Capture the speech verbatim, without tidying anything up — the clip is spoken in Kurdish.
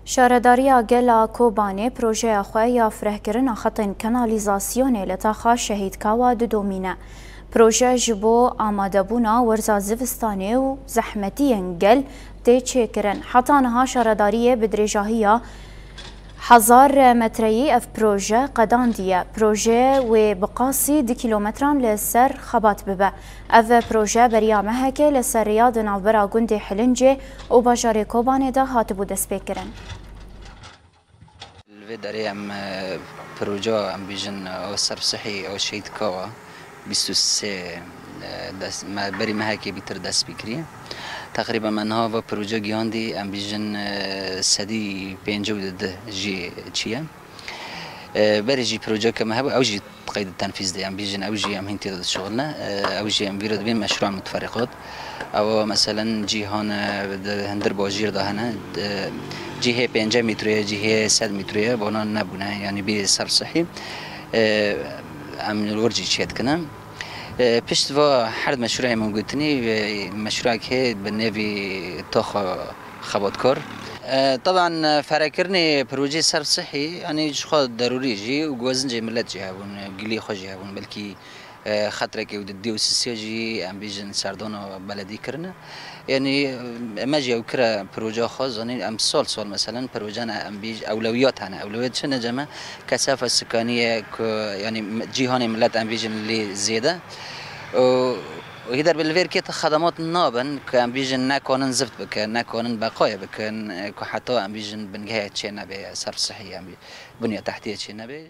Şaredariya Gela Kobanê projeya xwe ya firehkirina xetên kanalîzasyonê li taxa Şehîd Kawa didomîne. Proje ji bo amadebûna werza zivistanê û zehmetiyên gel tê çêkirin. Heta niha şaredariyê bi dirêjahiya hezar metreyî ev proje qedandiye. Proje wê bi qasî du kîlometran li ser xebat bibe. Ev proje beriya mehekê li ser rêya di navbera gundê Hilincê û bajarê Kobanê de hatibû destpêkirin. Li vê derê em, e, proca, em bêjin, e, o Serf Sihî, o Şehîd Kawa, bîst û sê, e, des-, me, berî mehekê bîtir dest pê kiriye. Teqrîben me niha va proca gihandî, em bêjin, e, sedî pêncî û du jî çiye. E, berê jî projeke me hebû, ew jî qeyd tenfîz de, em bêjin, ew jî em hîn tê de dişixulne. E, ew jî em vî re dibên meşrûan mutferîqat. Ew, meselen, cîhan, e, di hundir bajêr de hene. Di cîhê pêncî metre ye, cîhê sed metre ye, bona nebûne, yanî bê Serf Sihî. E, em li wir jî çêdikine. E, pişt va her meşrûyê min gotinî, e, meşrûyek heye bi nêvî Toxa Xebatkar. E, teban, e, ferekirinê projeyê Serf Sihî, yanî ji xwe derûrî jî û gozincê milet jî hebûn, e, gilî xwe jî hebûn, belkî, e, xetrekê û di dê û sisê jî, em bêjin, serdana beledî kirine. Yanî, e, me jî ew kire proja xwe, zanîn, em sal sal, meselen, projane, em bêj-, ewlewiyat hene. Ewlewiyat çi ne ceme? Kesafa sikanî ye ku, yanî, m-, cîhanê milet, em bêjin, lê zêde. Û, û hîder bi li vêr kê te xedemat nabin ku, em bêjin, nekanin zift bike, nekanin beqayê bikin, e, ku heta, em bêjin, bingehê çê nebe, Serf Sihî, em bê-, bunya tehtiyê çê nebe.